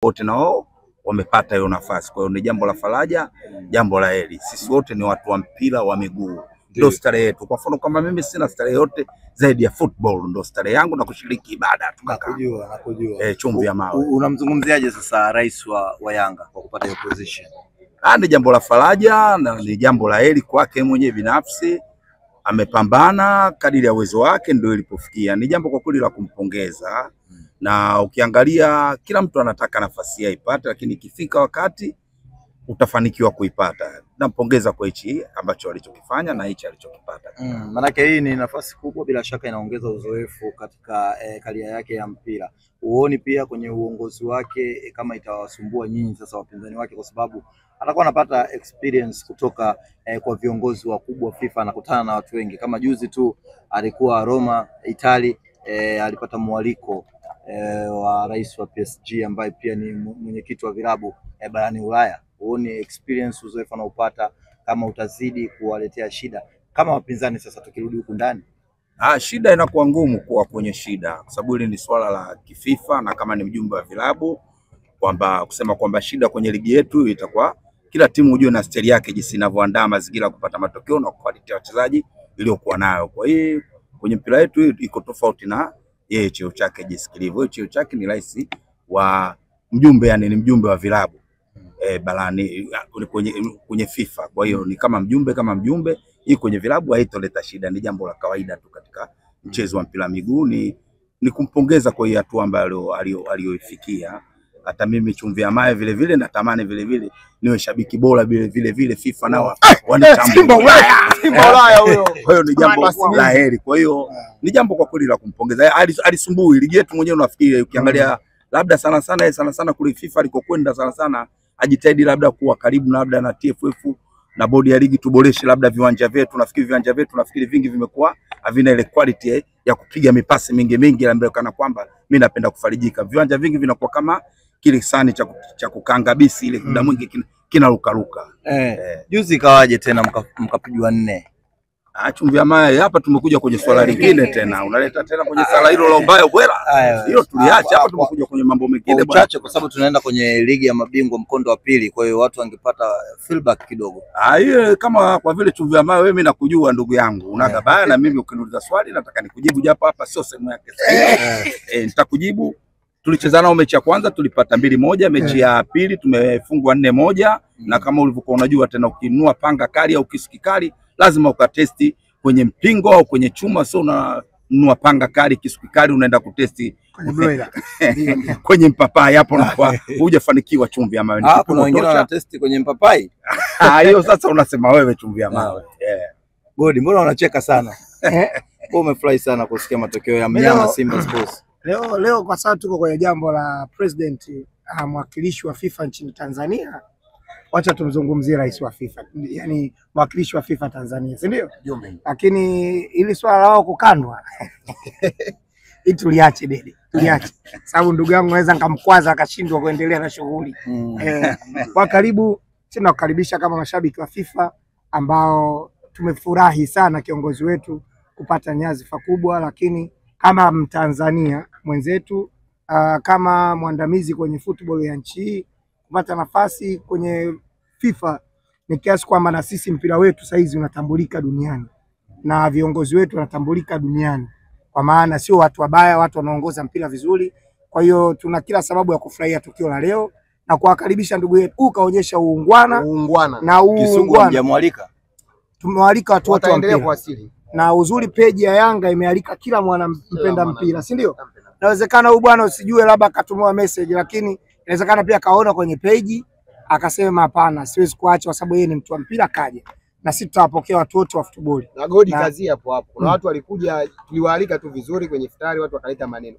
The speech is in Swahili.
Wote nao wamepata hiyo nafasi. Kwa hiyo ni jambo la faraja, jambo la heri. Sisi wote ni watu wa mpira wa miguu, ndio starehe yetu. Kwa mfano kama mimi sina starehe yote zaidi ya football, ndio starehe yangu na kushiriki ibada tu kaka. Nakujua, nakujua. Chumvi ya mawe. Unamzungumziaje sasa rais wa Yanga kwa kupata hiyo position? Ni jambo la faraja na ni jambo la heri kwake mwenyewe binafsi. Amepambana kadiri ya uwezo wake ndio ilipofikia. Ni jambo kwa kweli la kumpongeza. Na ukiangalia kila mtu anataka nafasi aipate, lakini ikifika wakati utafanikiwa kuipata. Nampongeza kwa hichi ambacho alichokifanya na hichi alichokipata. Manake hii ni nafasi kubwa, bila shaka inaongeza uzoefu katika karia yake ya mpira. Uoni pia kwenye uongozi wake kama itawasumbua nyinyi sasa wapinzani wake, kwa sababu atakuwa anapata experience kutoka kwa viongozi wakubwa FIFA, anakutana na watu wengi. Kama juzi tu alikuwa Roma, Itali, alipata mwaliko wa rais wa PSG ambaye pia ni mwenyekiti wa vilabu barani Ulaya. Uone experience, uzoefu anaopata kama utazidi kuwaletea shida kama wapinzani sasa tukirudi huku ndani. Shida inakuwa ngumu kuwa kwenye shida kwa sababu hili ni swala la kiFIFA, na kama ni mjumbe wa vilabu kwamba kusema kwamba shida kwenye ligi yetu itakuwa kila timu ujue na staili yake jinsi inavyoandaa mazingira kupata matokeo na quality ya wachezaji iliyokuwa nayo. Kwa hiyo kwenye mpira wetu iko tofauti na yeye cheo chake jinsi kilivyo. Cheo chake ni rais wa mjumbe, yani ni mjumbe wa vilabu barani kwenye FIFA. Kwa hiyo ni kama mjumbe, hii kwenye vilabu haitoleta shida, ni jambo la kawaida tu katika mchezo wa mpira miguu. Ni kumpongeza kwa hiyo hatua ambayo aliyoifikia. Hata mimi chumvi ya mawe vile vile natamani vile vile niwe shabiki bora vile vile FIFA nao wanitambue. Simba Ulaya, Simba Ulaya huyo. Kwa hiyo ni jambo la heri. Kwa hiyo ni jambo kwa kweli la kumpongeza. Alisumbui ligi yetu mwenyewe, unafikiri ukiangalia labda sana sana kule FIFA alikokwenda sana sana ajitahidi labda kuwa karibu na labda na TFF na bodi ya ligi, tuboreshe labda viwanja vyetu. Nafikiri viwanja vyetu nafikiri vingi vimekuwa havina ile quality ya kupiga mipasi mingi mingi, ambayo kana kwamba mimi napenda kufarijika. Viwanja vingi vinakuwa kama kile sani cha kukanga bisi ile muda mwingi kinaruka ruka. Juzi ikawaje tena mkapigwa 4? Chumvi ya mawe hapa tumekuja kwenye swala lingine tena. Unaleta tena kwenye swala hilo la ubaya bwela. Hilo tuliacha hapa, tumekuja kwenye mambo mengine bwana. Uchache kwa sababu tunaenda kwenye ligi ya mabingwa mkondo wa pili, kwa hiyo watu wangepata feedback kidogo. Hiyo kama kwa vile chumvi ya mawe wewe mimi nakujua ndugu yangu. Unagabaya na mimi ukiniuliza swali nataka nikujibu, japo hapa sio sehemu yake. Nitakujibu. Tulicheza nao mechi ya kwanza tulipata 2-1, mechi ya pili tumefungwa 4-1. Na kama ulivyokuwa unajua tena ukinunua panga kali au kisu kikali lazima ukatesti kwenye mpingo au kwenye chuma, sio unanunua panga kali kisu kikali unaenda kutesti kwenye broiler kwenye mpapai, hapo unakuwa hujafanikiwa. Chumvi ya mawe. Kuna wengine wanatesti kwenye mpapai. Hiyo sasa unasema wewe chumvi ya mawe. Godi, mbona unacheka sana? Wewe umefurahi sana kusikia matokeo ya mnyama Simba Sports. Leo kwa sababu tuko kwenye jambo la president mwakilishi wa FIFA nchini Tanzania, wacha tumzungumzie rais wa FIFA, yani mwakilishi wa FIFA Tanzania, si ndio? Lakini ili swala lao kukandwa hii tuliache dede, tuliache. Sababu ndugu yangu naweza nikamkwaza akashindwa kuendelea na shughuli. Kwa karibu sina kukaribisha kama mashabiki wa FIFA ambao tumefurahi sana kiongozi wetu kupata nyadhifa kubwa, lakini kama Mtanzania mwenzetu, kama mwandamizi kwenye football ya nchi hii kupata nafasi kwenye FIFA ni kiasi kwamba na sisi mpira wetu saizi unatambulika duniani na viongozi wetu wanatambulika duniani, kwa maana sio watu wabaya, watu wanaongoza mpira vizuri. Kwa hiyo tuna kila sababu ya kufurahia tukio la leo na kuwakaribisha ndugu yetu. Kaonyesha uungwana na uungwana. Hujamwalika? Tumewalika watu wote wa mpira. Na uzuri peji ya Yanga imealika kila mwana mpenda mpira, si ndio? Inawezekana huyu bwana usijue labda akatumiwa message, lakini inawezekana pia kaona kwenye peji akasema hapana, siwezi kuacha kwa sababu yeye ni mtu wa mpira, kaja. Na sisi tutawapokea watu wote wa football. Na Godi kazi hapo hapo. Kuna watu walikuja, tuliwaalika tu vizuri kwenye iftari, watu wakaleta maneno.